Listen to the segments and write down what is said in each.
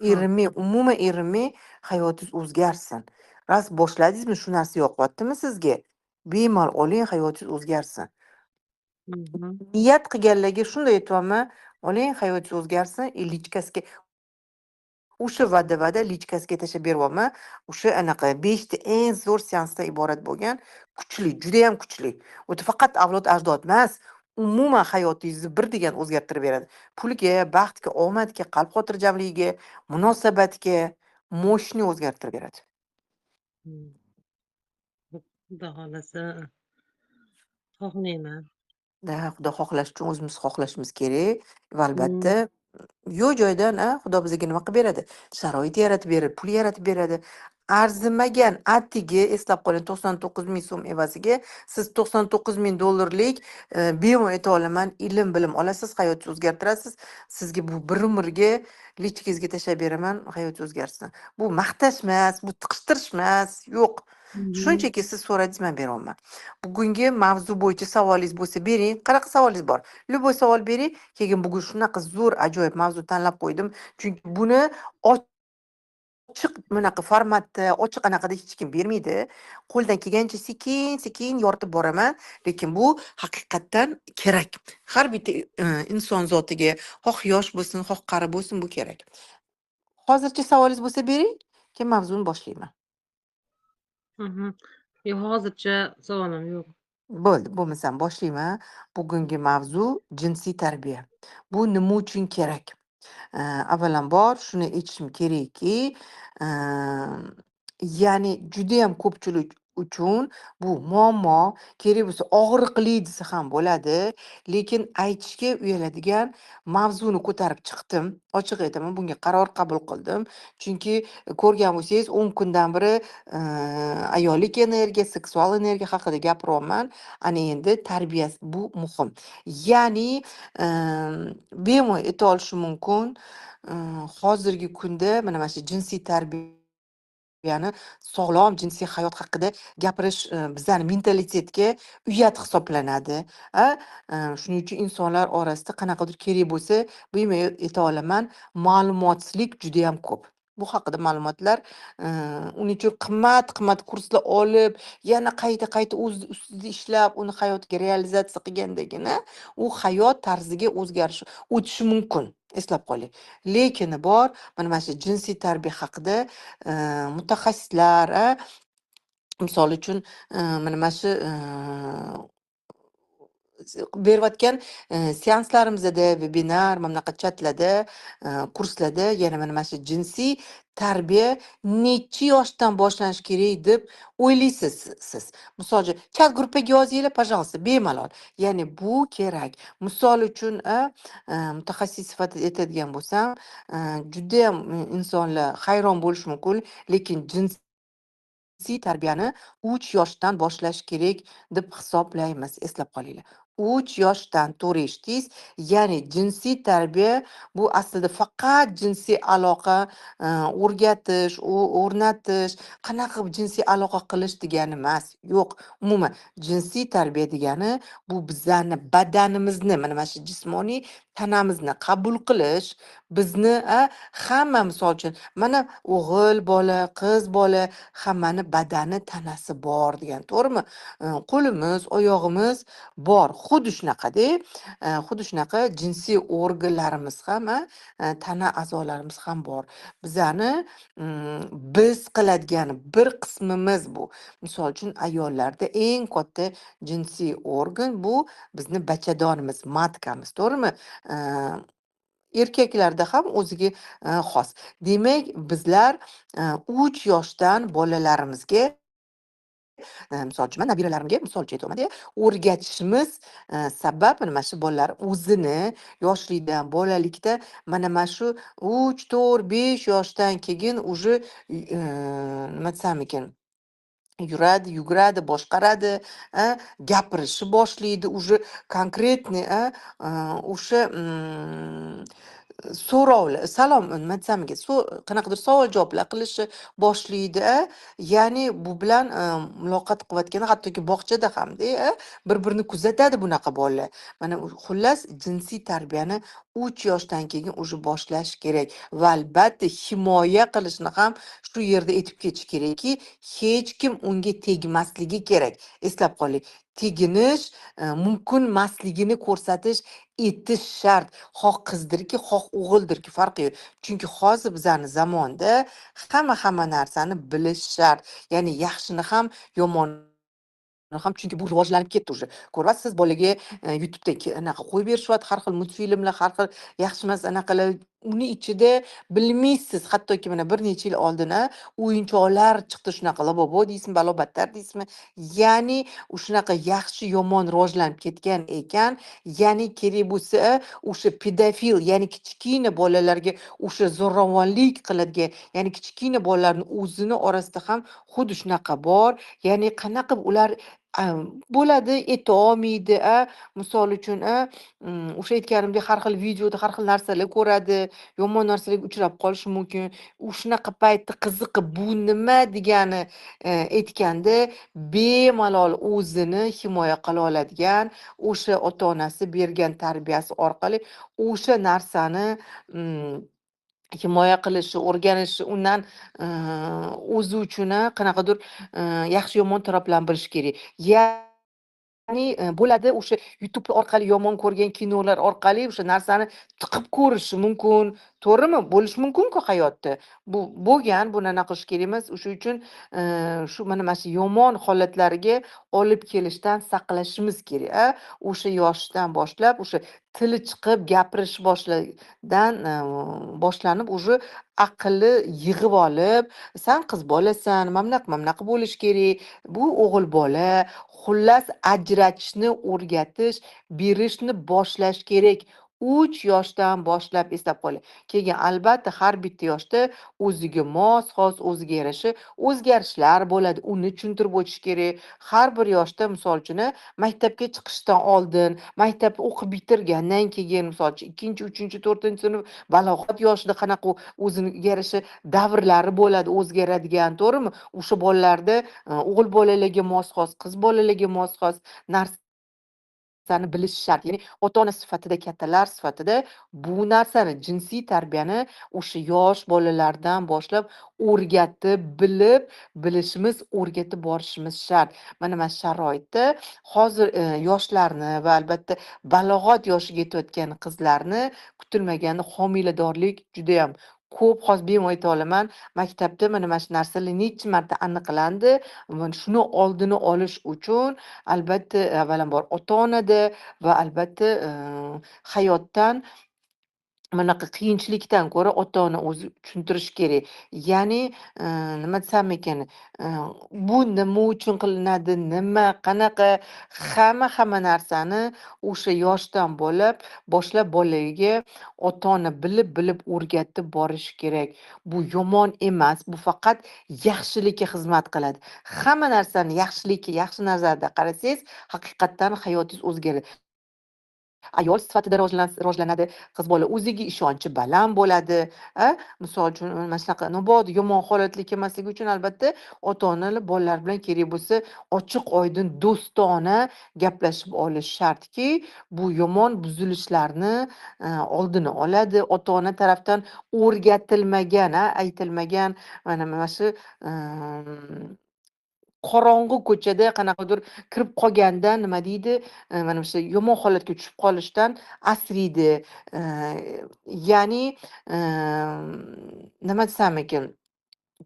Hop. Erinmang, umuman erinmang, hayotingiz o'zgarsin. Rost boshladingizmi, shu narsa yoqyaptimi sizga? Bemalol oling, hayotingiz o'zgarsin. Niyat qilganlarga shunday aytyapman, oling, hayotingiz o'zgarsin, и личка siga o'sha va'da личка siga tashlab beryapman. O'sha anaqa 5 ta eng zo'r seansdan iborat bo'lgan kuchli, judayam kuchli. U faqat avlod ajdod emas, umuman hayotingizni bir degan o'zgartirib beradi. Pulga, baxtga, omadga, qalb xotirjamligiga, munosabatga мощный o'zgartirib beradi. Xudo xohlasa, xohlayman. Да, Xudo xohlash uchun o'zimiz xohlashimiz kerak va albatta yo'q joydan a Xudo bizga nima qilib beradi? Sharoit yaratib beradi, pul yaratib beradi. Arzimagan atigi, eslab qoling, 99 ming so'm evaziga siz 99 ming dollarlik, bemalol ayta olaman, ilm bilim olasiz, hayotingizni o'zgartirasiz. Sizga bu bir umrga личка ngizga tashlab beraman, hayotingiz o'zgarsin. Bu maqtash emas, bu tiqishtirish emas, yo'q. Shunchaki siz so'radingiz, man beryapman. Bugungi mavzu bo'yicha savolingiz bo'lsa, bering. Qanaqa savolingiz bor? Любой savol bering. Keyin bugun shunaqa zo'r, ajoyib mavzu tanlab qo'ydim. Chunki buni ochiq bunaqa formatda, ochiq anaqada hech kim bermaydi. Qo'ldan kelgancha sekin-sekin yoritib boraman, lekin bu haqiqatdan kerak. Har bitta inson zotiga, xoh yosh bo'lsin, xoh qari bo'lsin, bu kerak. Hozircha savolingiz bo'lsa, bering, keyin mavzuni boshlayman. Yo'q, hozircha savolim yo'q. Bo'ldi, bo'lmasam boshlayman. Bugungi mavzu jinsiy tarbiya. Bu nima uchun kerak? Avvalambor shuni aytishim kerakki, ya'ni judayam ko'pchilik uchun bu muammo, kerak bo'lsa og'riqli desa ham bo'ladi, lekin aytishga uyaladigan mavzuni ko'tarib chiqdim. Ochiq aytaman, bunga qaror qabul qildim. Chunki ko'rgan bo'lsangiz, 10 kundan beri ayollik energiya, seksual energiya haqida gapiryapman. Ana endi tarbiya, bu muhim. Ya'ni bemalol ayta olishim mumkin, hozirgi kunda mana shu jinsiy tarbiyani, sog'lom jinsiy hayot haqida gapirish bizani mentalitetga uyat hisoblanadi. A? Shuning uchun insonlar orasida qanaqadir, kerak bo'lsa, bemalol ayta olaman, ma'lumotsizlik judayam ko'p. Bu haqida ma'lumotlar, uning uchun qimmat-qimmat kurslar olib, yana qayta-qayta o'z ustida ishlab, uni hayotga realizatsiya qilgandagina u hayot tarziga o'zgarish o'tishi mumkin. Eslab qoling. Lekini bor, mana shu jinsiy tarbiya haqida mutaxassislar, misol uchun, mana shu berayotgan seanslarimizda, vebinar, mana bunaqa chatlarda, kurslarda yana mana shu jinsiy tarbiya nechi yoshdan boshlanishi kerak deb o'ylaysiz siz? Misol uchun, chat gruppaga yozinglar, пожалуйста, bemalol. Ya'ni bu kerak. Misol uchun, mutaxassis sifatida aytadigan bo'lsam, judayam insonlar hayron bo'lishi mumkin, lekin jinsiy tarbiyani 3 yoshdan boshlash kerak deb hisoblaymiz. Eslab qolinglar. 3 yoshdan, to'g'ri eshitdingiz. Ya'ni jinsiy tarbiya bu aslida faqat jinsiy aloqa o'rgatish, o'rnatish, qanaqa qilib jinsiy aloqa qilish degani emas. Yo'q, umuman jinsiy tarbiya degani bu bizani badanimizni, mana shu jismoniy tanamizni qabul qilish, bizni hamma, misol uchun, mana o'g'il bola, qiz bola, hammani badani, tanasi bor degan, to'g'rimi? Qo'limiz, oyog'imiz bor. Xuddi shunaqada, xuddi shunaqa jinsiy organlarimiz ham, tana a'zolarimiz ham bor. Bizani biz qiladigan bir qismimiz bu. Misol uchun, ayollarda eng katta jinsiy organ bu bizni bachadonimiz, матка miz, to'g'rimi? Erkaklarda ham o'ziga xos. Demak, bizlar 3 yoshdan bolalarimizga, misol uchun, man nabiralarimga, misol uchun aytyapman, o'rgatishimiz sabab mana shu bolalar o'zini yoshlikdan, bolalikda, mana shu 3, 4, 5 yoshdan keyin уже, nima desam ekan, yuradi, yuguradi, boshqaradi, gapirishni boshlaydi, уже конкретный, o'sha So'rovlar, salom, nima desam ekan, qanaqadir savol javoblar qilishni boshlaydi. Ya'ni bu bilan muloqot qilayotganda, hattoki bog'chada hamda bir-birini kuzatadi bunaqa bolalar. Mana, xullas, jinsiy tarbiyani 3 yoshdan keyin уже boshlash kerak va albatta himoya qilishni ham shu yerda aytib ketish kerakki, hech kim unga tegmasligi kerak. Eslab qoling, teginish mumkin emasligini ko'rsatish, etish shart. Xoh qizdirki, xoh o'g'ildirki, farqi yo'q. Chunki hozir bizani zamonda hamma narsani bilish shart. Ya'ni yaxshini ham, yomonni ham, chunki bu rivojlanib ketdi уже. Ko'ryapsiz, bolaga YouTube'da anaqa qo'yib berishyapti, har xil multfilmlar, har xil yaxshi emas anaqalar. Uni ichida bilmaysiz, hattoki mana bir necha yil oldin o'yinchoqlar chiqdi shunaqa, Labubu deysizmi, balo battar deysizmi, ya'ni shunaqa yaxshi yomon rivojlanib ketgan ekan. Ya'ni kerak bo'lsa, o'sha pedofil, ya'ni kichkina bolalarga o'sha zo'ravonlik qiladigan, ya'ni kichkina bolalarni o'zini orasida ham xuddi shunaqa bor. Ya'ni qanaqa qilib ular bo'ladi, aytolmaydi, misol uchun, o'sha aytganimdek, har xil videoda har xil narsalar ko'radi, yomon narsalarga uchrab qolishi mumkin. U shunaqa paytda qiziqib, bu nima degani aytganda, bemalol o'zini himoya qila oladigan, o'sha ota onasi bergan tarbiyasi orqali o'sha narsani himoya qilishi, o'rganishi, undan o'zi uchun qanaqadir yaxshi yomon taraflarni bilishi kerak. Ya'ni bo'ladi, o'sha YouTube orqali yomon ko'rgan kinolar orqali o'sha narsani tiqib ko'rishi mumkin. To'g'rimi? Bo'lishi mumkin-ku hayotda. Bu bo'lgan, buni anaqa qilish kerak emas. O'sha uchun shu mana shu yomon holatlarga olib kelishdan saqlashimiz kerak. O'sha yoshdan boshlab, o'sha tili chiqib gapirish boshladan boshlanib, уже aqlli yig'ib olib, san qiz bolasan, mana bunaqa, mana bunaqa bo'lishi kerak, bu o'g'il bola. Xullas, ajratishni o'rgatish, berishni boshlash kerak. 3 yoshdan boshlab, eslab qoling. Keyin albatta har bitta yoshda o'ziga mos, xos, o'ziga yarasha o'zgarishlar bo'ladi. Uni tushuntirib o'tish kerak. Har bir yoshda, misol uchun, maktabga chiqishdan oldin, maktabni o'qib bitirgandan keyin, misol uchun, 2, 3, 4 sinf, balog'at yoshida qanaqa o'ziga yarasha davrlari bo'ladi, o'zgaradigan, to'g'rimi? O'sha bolalarda o'g'il bolalarga mos xos, qiz bolalarga mos xos narsani bilish shart. Ya'ni ota-ona sifatida, kattalar sifatida bu narsani, jinsiy tarbiyani o'sha yosh bolalardan boshlab o'rgatib, bilib, bilishimiz, o'rgatib borishimiz shart. Mana shu sharoitda hozir yoshlarni va albatta balog'at yoshiga yetayotgan qizlarni kutilmaganda homiladorlik judayam ko'p. Hozir bemalol ayta olaman, maktabda mana shu narsalar necha marta aniqlandi. Shuni oldini olish uchun albatta avvalambor ota-onada va albatta hayotdan bunaqa qiyinchilikdan ko'ra ota-ona o'zi tushuntirishi kerak. Ya'ni nima desam ekan, bu nima uchun qilinadi, nima, qanaqa, hamma narsani o'sha yoshdan boshlab bolaga ota-ona bilib-bilib o'rgatib borishi kerak. Bu yomon emas, bu faqat yaxshilikka xizmat qiladi. Hamma narsani yaxshilikka, yaxshi nazarda qarasangiz, haqiqatdan hayotingiz o'zgaradi. Ayol sifatida rivojlanadi, qiz bola o'ziga ishonchi baland bo'ladi. Misol uchun, mana shunaqa mabodo yomon holatga kelmasligi uchun albatta ota-onalar bolalar bilan kerak bo'lsa ochiq oydin, do'stona gaplashib olish shartki, bu yomon buzilishlarni oldini oladi. Ota-ona tarafdan o'rgatilmagan, aytilmagan mana shu qorong'u ko'chada qanaqadir kirib qolganda, nima deydi, mana shu yomon holatga tushib qolishdan asraydi. Ya'ni nima desam ekan,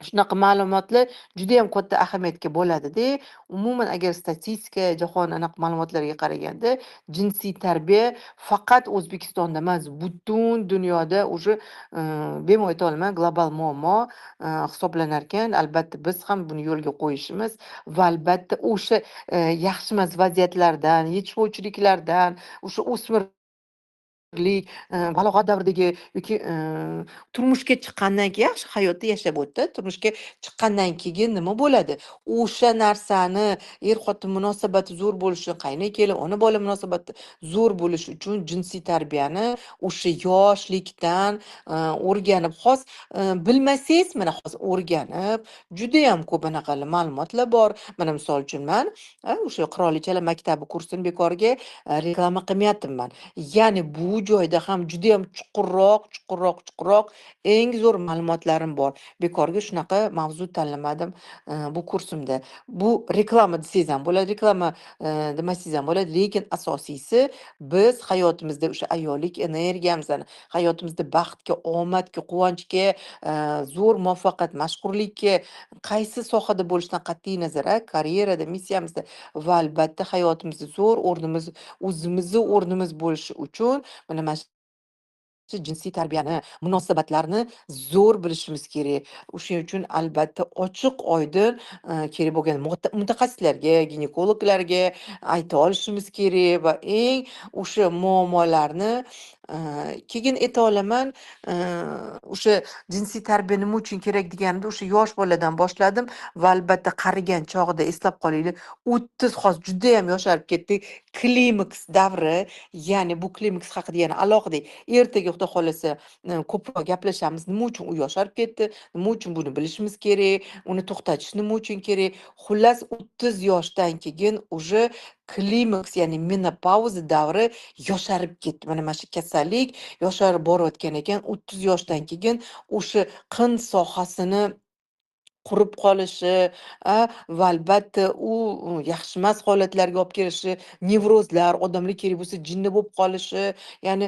shunaqa ma'lumotlar judayam katta ahamiyatga bo'ladida. Umuman, agar statistika, jahon anaqa ma'lumotlariga qaraganda, jinsiy tarbiya faqat O'zbekistonda emas, butun dunyoda уже bemalol ayta olaman, global muammo hisoblanar ekan. Albatta biz ham buni yo'lga qo'yishimiz va albatta o'sha yaxshi emas vaziyatlardan, yetishmovchiliklardan, o'sha o'smir Balog'at davridagi yoki turmushga chiqqandan keyin yaxshi hayotda yashab o'tdi. Turmushga chiqqandan keyin nima bo'ladi? O'sha narsani er-xotin munosabati zo'r bo'lishi, qayna-kelin, ona-bola munosabati zo'r bo'lishi uchun jinsiy tarbiyani o'sha yoshlikdan o'rganib, xos bilmasangiz, mana hozir o'rganib, judayam ko'p anaqa ma'lumotlar bor. Mana misol uchun man o'sha Qirolichalar maktabi kursini bekorga reklama qilmayapman. Ya'ni bu joyda ham judayam chuqurroq, chuqurroq, chuqurroq eng zo'r ma'lumotlarim bor. Bekorga shunaqa mavzu tanlamadim bu kursimda. Bu reklama desangiz ham bo'ladi, reklama demasangiz ham bo'ladi, lekin asosiysi biz hayotimizda o'sha ayollik energiyamizni, hayotimizda baxtga, omadga, quvonchga, zo'r muvaffaqiyat, mashhurlikka, qaysi sohada bo'lishidan qat'iy nazar, karyerada, missiyamizda va albatta hayotimizda zo'r o'rnimiz, o'zimizni o'rnimiz bo'lishi uchun mana shu jinsiy tarbiyani, munosabatlarni zo'r bilishimiz kerak. O'shuning uchun albatta ochiq oydin kerak bo'lgan mutaxassislarga, ginekologlarga ayta olishimiz kerak va eng o'sha muammolarni keyin ayta olaman, o'sha jinsiy tarbiya nima uchun kerak deganimda o'sha yosh boladan boshladim va albatta qarigan chog'ida eslab qolinglar, 30 hozir judayam yosharib ketdik, klimaks davri, ya'ni bu klimaks haqida yana alohida ertaga Xudo xohlasa ko'proq gaplashamiz. Nima uchun u yosharib ketdi, nima uchun buni bilishimiz kerak, uni to'xtatish nima uchun kerak. Xullas 30 yoshdan keyin уже klimaks, ya'ni menopauza davri yosharib ketdi. Mana shu kasallik yosharib borayotgan ekan. 30 yoshdan keyin o'sha qin sohasini qurib qolishi va albatta u yaxshi emas holatlarga olib kelishi, nevrozlar, odamlar kerak bo'lsa jinni bo'lib qolishi, ya'ni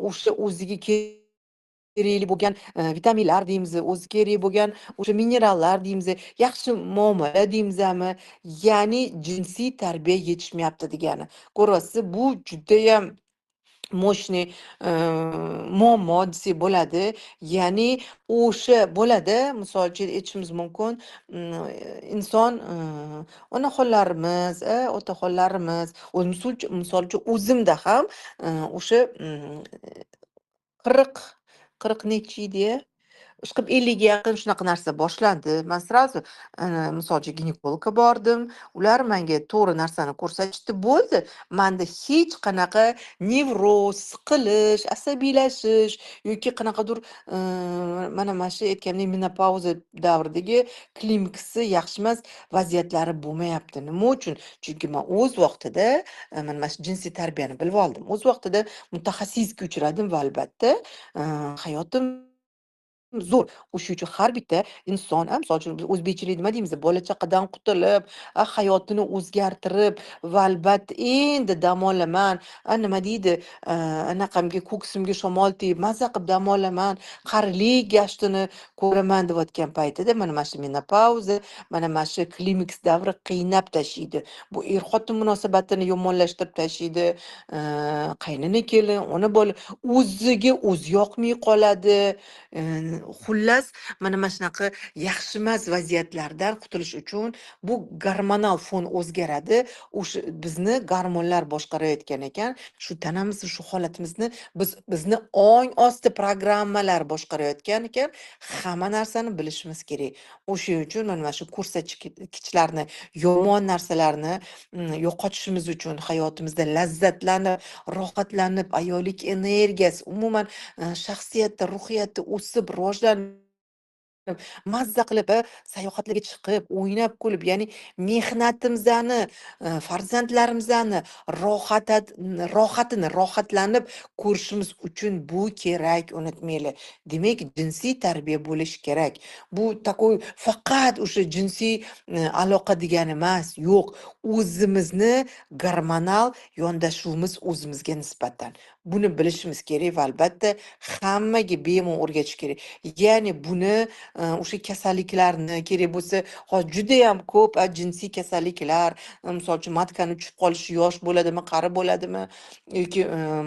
o'sha o'ziga kerakli bo'lgan vitaminlar deymiz, o'zi kerak bo'lgan o'sha minerallar deymiz, yaxshi muomala deymizmi, ya'ni jinsiy tarbiya yetishmayapti degani. Ko'ryapsiz, bu judayam мощный muammo desak bo'ladi. Ya'ni o'sha bo'ladi, misol uchun aytishimiz mumkin, inson onaxonlarimiz, otaxonlarimiz, misol uchun o'zimda ham o'sha 40 nechi edi, ishqilib 50 ga yaqin shunaqa narsa boshlandi. Man сразу misol uchun ginekologga bordim. Ular menga to'g'ri narsani ko'rsatishdi. Bo'ldi. Menda hech qanaqa nevroz, siqilish, asabiylashish yoki qanaqadir mana shu aytganimdek menopauza davridagi klimaksi yaxshi emas vaziyatlari bo'lmayapti. Nima uchun? Chunki men o'z vaqtida mana shu jinsiy tarbiyani bilib oldim. O'z vaqtida mutaxassisga uchradim va albatta hayotim zo'r. O'sha uchun har bitta inson, misol uchun biz o'zbekchilik nima deymiz, bola chaqadan qutulib, hayotini o'zgartirib va albatta endi dam olaman, nima deydi, anaqamga ko'ksimga shamol tegib, maza qilib dam olaman, qarilik gashtini ko'raman deyotgan paytida mana shu menopauza, mana shu klimaks davri qiynab tashiydi. Bu er-xotin munosabatini yomonlashtirib tashiydi, qaynona kelin, ona bola o'ziga o'zi yoqmay qoladi. Xullas, mana shunaqa yaxshi emas vaziyatlardan qutulish uchun bu gormonal fon o'zgaradi. O'sha bizni gormonlar boshqarayotgan ekan, shu tanamizni, shu holatimizni bizni ong osti programmalar boshqarayotgan ekan, hamma narsani bilishimiz kerak. O'shuning uchun mana shu ko'rsatkichlarni, yomon narsalarni yo'qotishimiz uchun hayotimizda lazzatlanib, rohatlanib, ayollik energiyasi, umuman shaxsiyati, ruhiyati o'sib, rivojlanib, mazza qilib, sayohatlarga chiqib, o'ynab kulib, ya'ni mehnatimizni, farzandlarimizni rohatini rohatlanib ko'rishimiz uchun bu kerak, unutmanglar. Demak, jinsiy tarbiya bo'lishi kerak. Bu такой faqat o'sha jinsiy aloqa degani emas, yo'q. O'zimizni gormonal yondashuvimiz o'zimizga nisbatan. Buni bilishimiz kerak va albatta hammaga bemalol o'rgatish kerak. Ya'ni buni o'sha kasalliklarni kerak bo'lsa, hozir juda ham ko'p jinsiy kasalliklar, misol uchun matkani tushib qolishi, yosh bo'ladimi, qari bo'ladimi yoki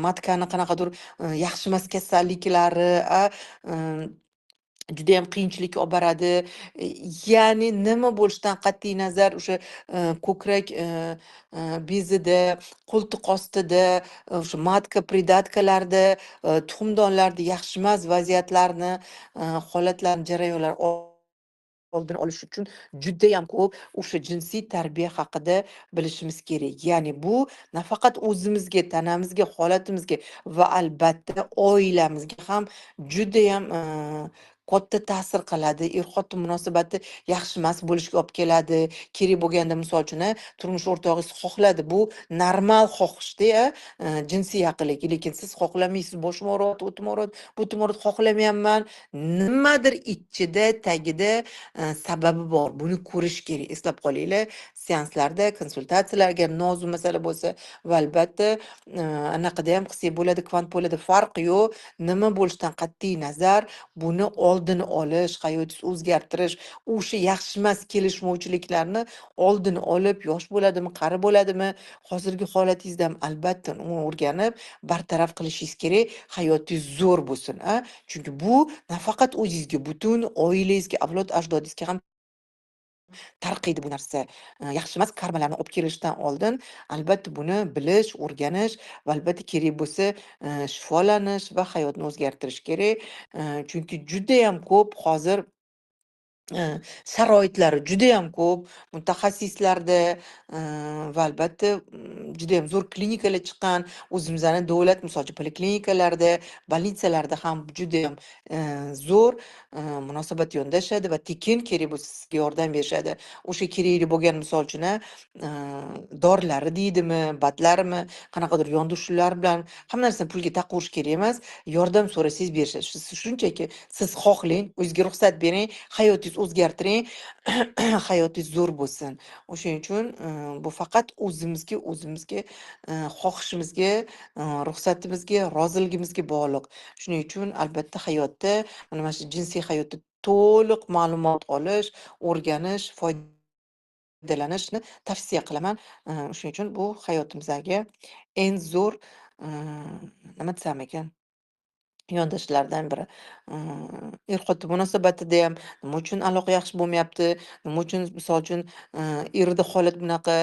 matkani qanaqadir yaxshi emas kasalliklari, Judayam qiyinchilikka olib boradi. Ya'ni nima bo'lishidan qat'iy nazar o'sha ko'krak bezida, qo'ltiq ostida, o'sha матка придатка larda, tuxumdonlarda yaxshi emas vaziyatlarni, holatlarni, jarayonlar oldini olish uchun judayam ko'p o'sha jinsiy tarbiya haqida bilishimiz kerak. Ya'ni bu nafaqat o'zimizga, tanamizga, holatimizga va albatta oilamizga ham judayam katta ta'sir qiladi. Er-xotin munosabati yaxshi emas bo'lishiga olib keladi. Kerak bo'lganda, misol uchun, turmush o'rtog'ingiz xohladi, bu normal xohishda, jinsiy yaqinlik, lekin siz xohlamaysiz, boshim og'riyapti, o'tim og'riyapti, butim og'riyapti, xohlamayapman. Nimadir ichida, tagida sababi bor. Buni ko'rish kerak. Eslab qolinglar, seanslarda, konsultatsiyalar agar nozik masala bo'lsa va albatta anaqada ham qilsak bo'ladi, kvant bo'ladi, farqi yo'q. Nima bo'lishidan qat'iy nazar buni oldini olish, hayotingizni o'zgartirish, o'sha yaxshi emas kelishmovchiliklarni oldini olib, yosh bo'ladimi, qari bo'ladimi, hozirgi holatingizda ham albatta uni o'rganib, bartaraf qilishingiz kerak, hayotingiz zo'r bo'lsin, a? Chunki bu nafaqat o'zingizga, butun oilangizga, avlod ajdodingizga ham tarqaydi bu narsa. Yaxshi emas karmalarni olib kelishdan oldin albatta buni bilish, o'rganish va albatta kerak bo'lsa shifolanish va hayotni o'zgartirish kerak. Chunki judayam ko'p hozir sharoitlari judayam ko'p mutaxassislarda va albatta judayam zo'r klinikalar chiqqan. O'zimizni davlat, misol uchun, poliklinikalarda, больница larda ham judayam zo'r munosabat yondashadi va tekin kerak bo'lsa sizga yordam berishadi. O'sha kerakli bo'lgan, misol uchun, dorilari deydimi, БАД larimi, qanaqadir yondashuvlar bilan hamma narsani pulga taqaverish kerak emas. Yordam so'rasangiz berishadi. Siz shunchaki siz xohlang, o'zingizga ruxsat bering, hayotingizni o'zgartiring, hayotingiz zo'r bo'lsin. O'shaning uchun bu faqat o'zimizga, o'zimizga xohishimizga, ruxsatimizga, roziligimizga bog'liq. Shuning uchun albatta hayotda, mana shu jinsiy hayotda to'liq ma'lumot olish, o'rganish, foydalanishni tavsiya qilaman. Shuning uchun bu hayotimizdagi eng zo'r, nima desam ekan, yondashlardan biri. Er-xotin munosabatida ham nima uchun aloqa yaxshi bo'lmayapti, nima uchun, misol uchun, erda holat bunaqa,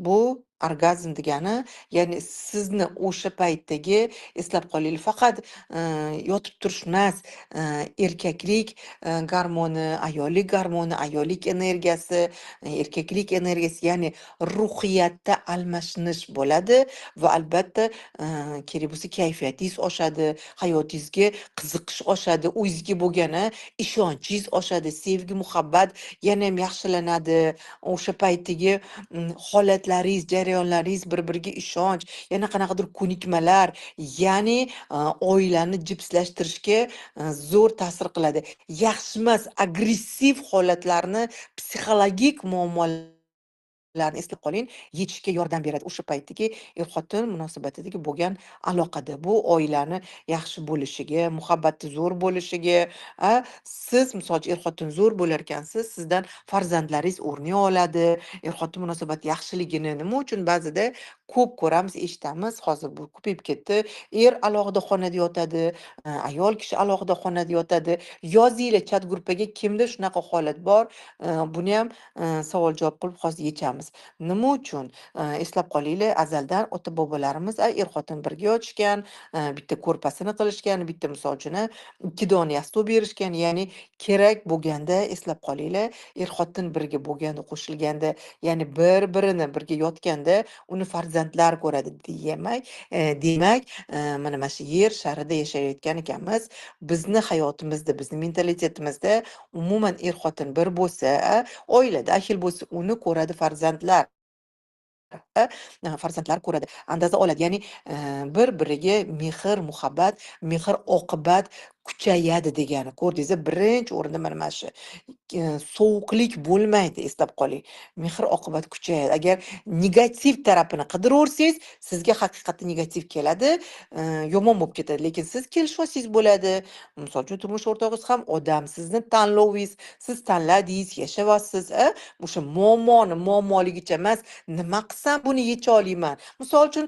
bu orgazm degani, ya'ni sizni o'sha paytdagi, eslab qolaylik, faqat yotib turish emas, erkaklik gormoni, ayollik gormoni, ayollik energiyasi, erkaklik energiyasi, ya'ni ruhiyatda almashinish bo'ladi va albatta kerak bo'lsa kayfiyatingiz oshadi, hayotingizga qiziqish oshadi, o'zingizga bo'lgan ishonchingiz oshadi, sevgi, muhabbat yana ham yaxshilanadi. O'sha paytdagi holatlaringiz, jarayonlaringiz, bir-biriga ishonch, yana qanaqadir ko'nikmalar, ya'ni oilani jipslashtirishga zo'r ta'sir qiladi. Yaxshi emas agressiv holatlarni, psixologik muammolarni, eslab qoling, yechishga yordam beradi o'sha paytdagi er-xotin munosabatidagi bo'lgan aloqada. Bu oilani yaxshi bo'lishiga, muhabbatni zo'r bo'lishiga, siz misol uchun er-xotin zo'r bo'lar ekansiz, sizdan farzandlaringiz o'rnak oladi. Er-xotin munosabati yaxshiligini nima uchun ba'zida ko'p ko'ramiz, eshitamiz, hozir bu ko'payib ketdi. Er alohida xonada yotadi, ayol kishi alohida xonada yotadi. Yozinglar chat gruppaga, kimda shunaqa holat bor, buni ham savol javob qilib hozir yechamiz. Nima uchun? Eslab qolinglar, azaldan ota-bobolarimiz er-xotin birga yotishgan, bitta ko'rpasini qilishgan, bitta misol uchun ikki dona yostiq berishgan, ya'ni kerak bo'lganda, eslab qolinglar, er-xotin birga bo'lganda, qo'shilganda, ya'ni bir-birini birga yotganda uni farzandlar ko'radi. Demak, mana shu yer sharida yashayotgan ekanmiz. Bizni hayotimizda, bizni mentalitetimizda umuman er-xotin bir bo'lsa, oilada ahil bo'lsa, uni ko'radi farzandlar. Farzandlar ko'radi, andaza oladi, ya'ni bir-biriga mehr, muhabbat, mehr oqibat kuchayadi degani. Ko'rdingiz, birinchi o'rinda mana shu sovuqlik bo'lmaydi, eslab qoling. Mehr oqibat kuchayadi. Agar negativ tarafini qidiraversangiz, sizga haqiqatda negativ keladi, yomon bo'lib ketadi. Lekin siz kelishib olsangiz bo'ladi. Misol uchun, turmush o'rtog'ingiz ham odam, sizni tanlovingiz, siz tanladingiz, yashayapsiz, o'sha muammoni muammoligicha emas, nima qilsam buni yecha olaman. Misol uchun,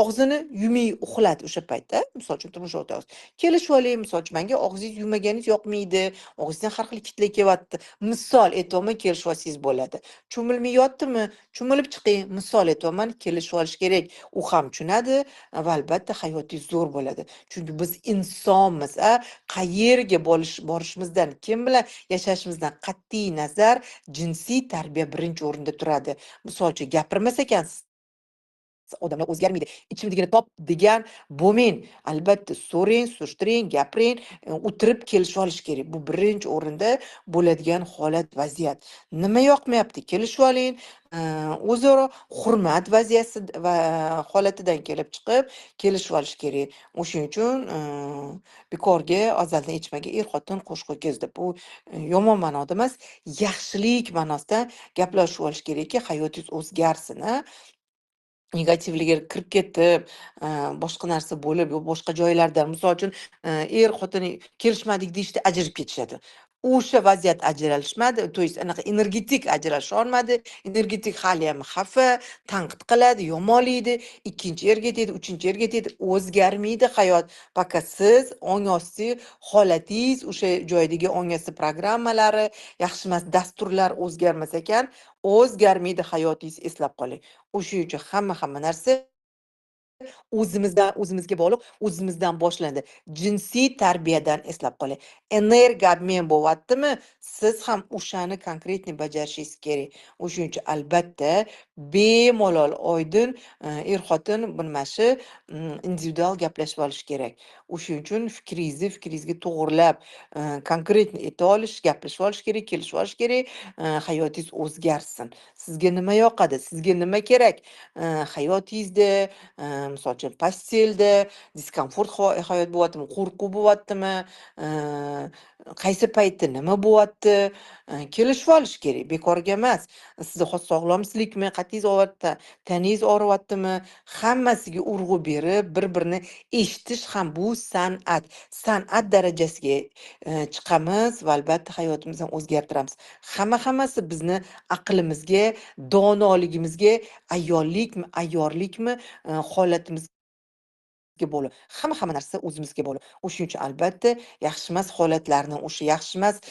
og'zini yumay uxladi o'sha paytda, misol uchun turmush o'rtog'ingiz. Kelishib oling, misol uchun Manga og'zingiz yuvmaganingiz yoqmaydi, og'zingizdan har xil kitlar kelyapti. Misol aytyapman, kelishib olsangiz bo'ladi. Cho'milmay yotdimi? Cho'milib chiqing. Misol aytyapman, kelishib olish kerak. U ham tushunadi va albatta hayotingiz zo'r bo'ladi. Chunki biz insonmiz, a? Qayerga borishimizdan, kim bilan yashashimizdan qat'iy nazar jinsiy tarbiya birinchi o'rinda turadi. Misol uchun, gapirmas ekansiz, odamlar o'zgarmaydi. Ichimdagini top degan bo'lmang. Albatta so'rang, surishtiring, gapiring, o'tirib kelishib olish kerak. Bu birinchi o'rinda bo'ladigan holat, vaziyat. Nima yoqmayapti? Kelishib oling. O'zaro hurmat vaziyasi va holatidan kelib chiqib kelishib olish kerak. O'shuning uchun bekorga azaldan aytishmagan er-xotin qo'sh-ho'kiz deb. Bu yomon ma'noda emas, yaxshilik ma'nosida gaplashib olish kerakki, hayotingiz o'zgarsin, a? Negativligiga kirib ketib, boshqa narsa bo'lib, yo boshqa joylarda, misol uchun, er-xotin kelishmadik deyishdi, ajrab ketishadi. O'sha vaziyat ajralishmadi, to есть anaqa energetik ajrasha olmadi, energetik hali ham xafa, tanqid qiladi, yomonlaydi, ikkinchi erga tegadi, uchinchi erga tegadi, o'zgarmaydi hayot. Пока siz ong osti holatingiz, o'sha joydagi ong osti programmalari, yaxshi emas dasturlar o'zgarmas ekan, o'zgarmaydi hayotingiz, eslab qoling. O'shuning uchun hamma narsa o'zimizdan, o'zimizga bog'liq, o'zimizdan boshlanadi. Jinsiy tarbiyadan, eslab qoling. Энергообмен bo'lyaptimi, siz ham o'shani конкретный bajarishingiz kerak. O'shuning uchun albatta bemalol oydin er-xotin mana shu individual gaplashib olish kerak. O'shuning uchun fikringizni fikringizga to'g'irlab, конкретный ayta olish, gaplashib olish kerak, kelishib olish kerak, hayotingiz o'zgarsin. Sizga nima yoqadi, sizga nima kerak? Hayotingizda, misol uchun, постель da дискомфорт hayot bo'lyaptimi, qo'rquv bo'lyaptimi, qaysi paytda nima bo'lyapti, kelishib olish kerak, bekorga emas. Sizni hozir sog'lomsizlikmi, qatingiz og'riyapti, taningiz og'riyaptimi, hammasiga urg'u berib, bir-birini eshitish ham bu san'at. San'at darajasiga chiqamiz va albatta hayotimizni o'zgartiramiz. Hamma-hammasi bizni aqlimizga, donoligimizga, ayollikmi, ayyorlikmi, holatimizga bog'liq. Hamma narsa o'zimizga bog'liq. O'shuning uchun albatta yaxshi emas holatlarni, o'sha yaxshi emas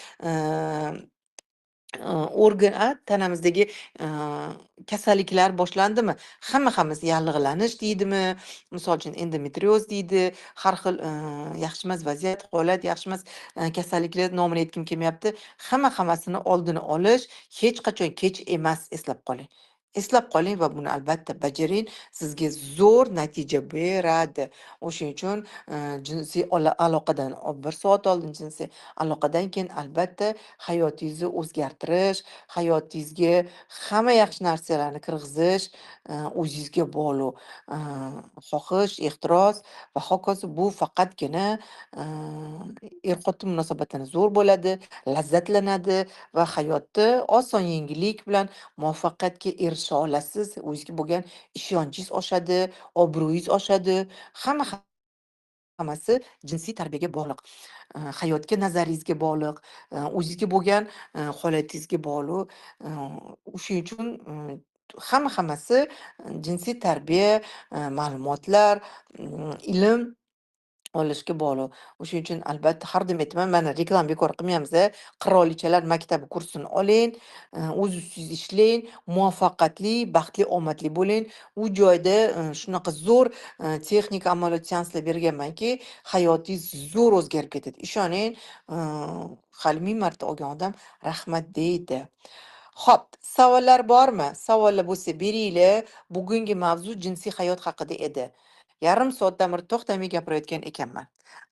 organ, tanamizdagi kasalliklar boshlandimi? Hamma-hammasi yallig'lanish deydimi, misol uchun endometrioz deydi, har xil yaxshi emas vaziyat, holat, yaxshi emas kasalliklar nomini aytgim kelmayapti. Hamma-hammasini oldini olish hech qachon kech emas, eslab qoling. Eslab qoling va buni albatta bajaring, sizga zo'r natija beradi. O'shuning uchun jinsiy aloqadan 1 soat oldin, jinsiy aloqadan keyin albatta hayotingizni o'zgartirish, hayotingizga hamma yaxshi narsalarni kirg'izish o'zingizga bog'liq. Xohish, ehtiros va hokazo bu faqatgina er-xotin munosabatini zo'r bo'ladi, lazzatlanadi va hayotda oson yengillik bilan muvaffaqiyatga erisha olasiz. O'zingizga bo'lgan ishonchingiz oshadi, obro'yingiz oshadi. Hamma hammasi jinsiy tarbiyaga bog'liq. Hayotga nazaringizga bog'liq, o'zingizga bo'lgan holatingizga bog'liq. O'shuning uchun hamma hammasi jinsiy tarbiya, ma'lumotlar, ilm olishga bog'liq. O'shuning uchun albatta har doim aytaman, mana reklama bekor qilmaymiz. Qirolichalar maktabi kursini oling, o'z ustingizda ishlang, muvaffaqiyatli, baxtli, omadli bo'ling. U joyda shunaqa zo'r texnika, amaliyot, seanslar berganmanki, hayotingiz zo'r o'zgarib ketadi. Ishoning, hali 1000 marta olgan odam rahmat deydi. Xo'p, savollar bormi? Savollar bo'lsa beringlar. Bugungi mavzu jinsiy hayot haqida edi. Yarim soatdan beri to'xtamay gapirayotgan ekanman.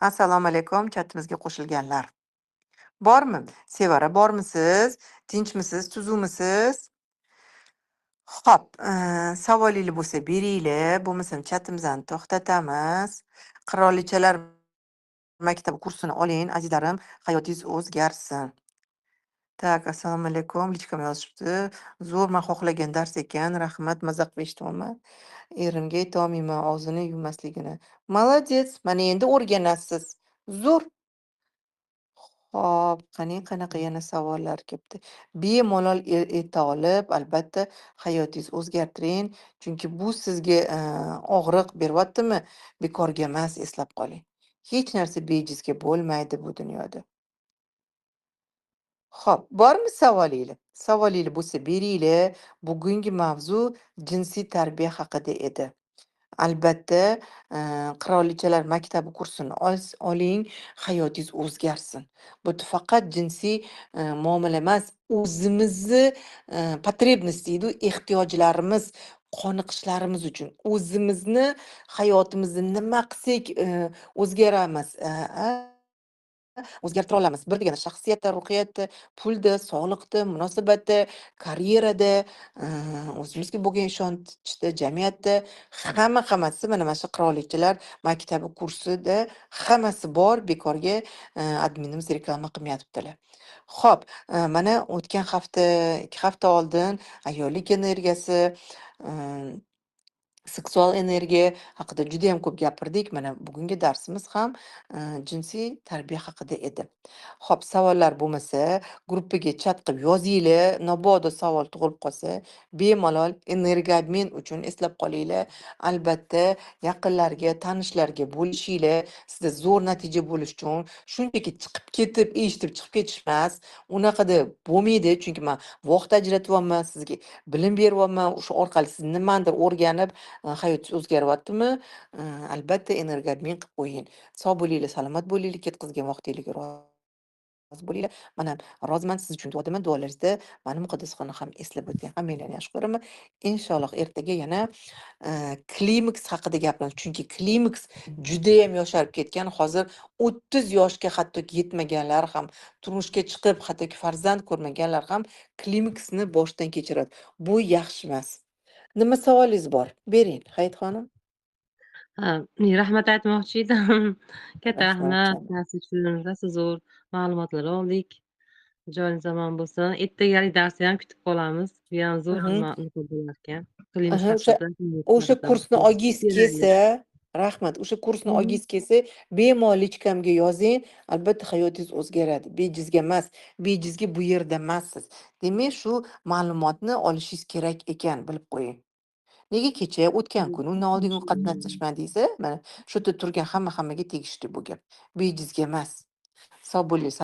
Assalomu alaykum chatimizga qo'shilganlar. Bormi? Sevara, bormisiz? Tinchmisiz? Tuzukmisiz? Xo'p, savolingiz bo'lsa beringlar, bo'lmasam chatimizni to'xtatamiz. Qirolichalar maktabi kursini oling, azizlarim, hayotingiz o'zgarsin. Так, assalomu alaykum. Личка m yozishibdi. Zo'r, men xohlagan dars ekan. Rahmat, maza qilib eshityapman. Erimga aytolmayman og'zini yuvmasligini. Молодец, mana endi o'rganasiz. Zo'r. Xo'p, qani qanaqa yana savollar kelibdi. Bemalol eta olib, albatta hayotingizni o'zgartiring. Chunki bu sizga og'riq beryaptimi? Bekorga emas, eslab qoling. Hech narsa bejizga bo'lmaydi bu dunyoda. Xo'p, bormi savolinglar? Savolinglar bo'lsa beringlar. Bugungi mavzu jinsiy tarbiya haqida edi. Albatta, Qirolichalar maktabi kursini oling, hayotingiz o'zgarsin. Bu faqat jinsiy muomala emas, o'zimizni потребность deydi, ehtiyojlarimiz, qoniqishlarimiz uchun o'zimizni hayotimizni nima qilsak o'zgaramiz, o'zgartira olamiz. Bir degani shaxsiyatda, ruhiyatda, pulda, sog'liqda, munosabatda, karyerada, o'zimizga bo'lgan ishonchda, jamiyatda hammasi mana shu Qirolichalar maktabi kursida hammasi bor. Bekorga adminimiz reklama qilmayaptilar. Xo'p, mana o'tgan hafta, 2 hafta oldin ayollik energiyasi, seksual energiya haqida juda ham ko'p gapirdik. Mana bugungi darsimiz ham jinsiy tarbiya haqida edi. Xo'p, savollar bo'lmasa, gruppaga chat qilib yozinglar. Mabodo savol tug'ilib qolsa, bemalol энергообмен uchun eslab qolinglar. Albatta, yaqinlarga, tanishlarga bo'lishinglar. Sizda zo'r natija bo'lishi uchun shunchaki chiqib ketib, eshitib chiqib ketish emas. Unaqada bo'lmaydi, chunki men vaqt ajratyapman, sizga bilim beryapman. O'sha orqali siz nimanidir o'rganib, hayotingiz o'zgaryaptimi? Albatta энергообмен qilib qo'ying. Sog' bo'linglar, salomat bo'linglar, ketkazgan vaqtinglarga rozi bo'linglar. Man ham roziman, siz uchun duodaman. Duolaringizda mani muqaddasxona ham eslab o'ting. Hammanglarni yaxshi ko'raman. Inshaalloh ertaga yana klimaks haqida gapiramiz. Chunki klimaks juda ham yosharib ketgan. Hozir 30 yoshga hattoki yetmaganlar ham, turmushga chiqib, hattoki farzand ko'rmaganlar ham klimaksni boshdan kechiradi. Bu yaxshi emas. Nima savolingiz bor? Bering, Hayit xonim. Ha, rahmat aytmoqchi edim. Katta Rahmat, rahmat jonim. dars uchun, rosa zo'r ma'lumotlar oldik. Joyingiz omon bo'lsin. Ertagalik darsni ham kutib qolamiz. Bu ham zo'r bo'lar ekan. Klimaks O'sha haqida o'sha kursni olgingiz kelsa, rahmat. O'sha kursni olgingiz kelsa, bemalol личка mga yozing. Albatta hayotingiz o'zgaradi. Bejizga emas. Bejizga bu yerda emassiz. Demak, shu ma'lumotni olishingiz kerak ekan, bilib qo'ying. Nega kecha, o'tgan kun, undan oldingi kun qatnashmadingiz, a? Mana shu yerda turgan hamma hammaga tegishli bu gap. Bejizga emas. Sog' bo'ling.